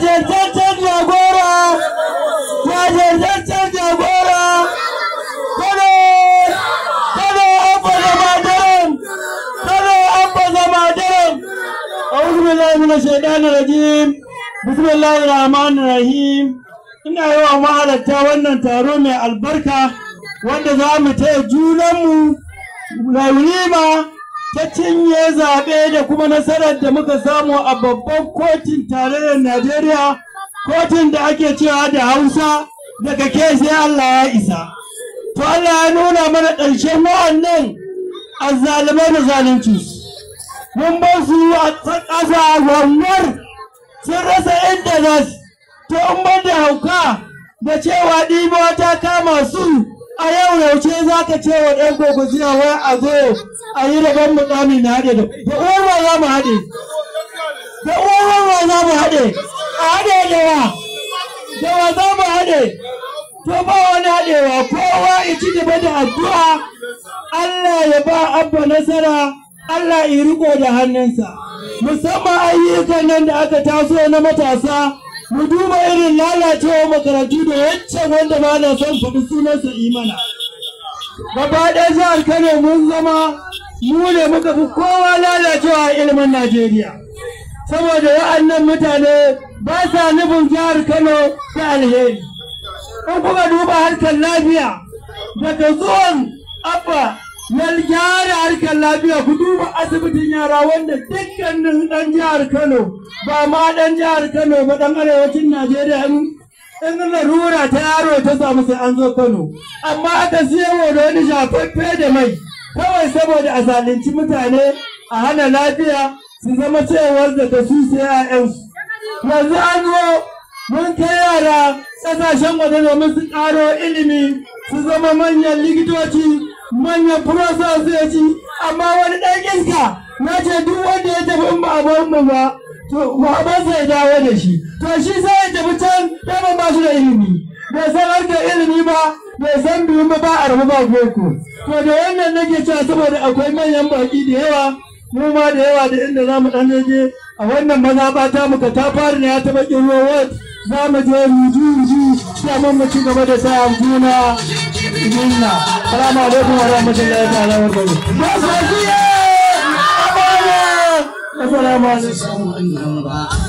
Jajirtaccen jagora, jajirtaccen jagora, Kano, Kano Abba zama daren, Kano Abba zama daren. A'udhu billahi minash shaitanir rajim. Bismillahir rahmanir rahim. Ina yi wa mahalarta wannan taro mai albarka wanda za mu taya junanmu walima ta cinye zaɓe da kuma nasarar da muka samu a babban kotun tarayyar Najeriya, kotun da ake cewa da Hausa daga ke sai Allah ya isa. To Allah ya nuna mana ƙarshen wa'annan azzalumai da zalunci. Mun bar su a ƙasa wanwar sun rasa inda za su. To in ban da hauka da cewa ɗibo ta kama su a yau yaushe za ka ce wa ɗan kwankwasiya wai a zo a yi rabon mukami na haɗe da uwar wa za mu haɗe, da uwar wa za mu haɗe, a haɗe da wa za mu haɗe. To ba wani haɗewa, kowa ya ci gaba da addu'a, Allah ya ba Abba nasara, Allah ya riko da hannunsa, musamman ayyukan nan da aka taso na matasa. Mu duba irin lalacewa makarantu da wancan wanda ba na son faɗi sunansa imana. Gaba ɗaya jihar Kano mun zama mu ne muka fi kowa lalacewa a ilimin Najeriya. Saboda wa'annan mutane ba sa nufin jihar Kano ta alheri. In kuka duba harkar lafiya, daga zuwan Abba ya gyara harkar lafiya, ku duba asibitin yara wanda dukkanin ɗan jihar Kano, ba ma ɗan jihar Kano ba, ɗan arewacin Najeriya in larura ta yaro ta samu sai an zo Kano. Amma aka siyo da wani shafaffe da mai kawai saboda a zalunci mutane, a hana lafiya, su zama cewar daga su sai 'ya'yansu. Yanzu an zo mun kai yara ƙasashen waje domin su ƙaro ilimi, su zama manyan likitoci, manyan furososoci, amma wani ɗan iska na ce duk wanda ya tafi in ba a bar mu ba, to babansa ya dawo da shi. To shi sai ya tafi can, daman ba shi da ilimi, bai san harkar ilimi ba, bai san biyun ba, ba a rabu ba boko. To da wannan nake cewa saboda akwai manyan baƙi da yawa, mu ma da yawa da inda za mu ɗan je a wannan mazaɓa ta muka ta fara ne ya taɓa ƙirƙiro za mu je ruju-ruju domin mu ci gaba da sa juna minna. Salamu alaikum wa rahmatullahi ta'ala wa barakatuh. Assalamu alaikum.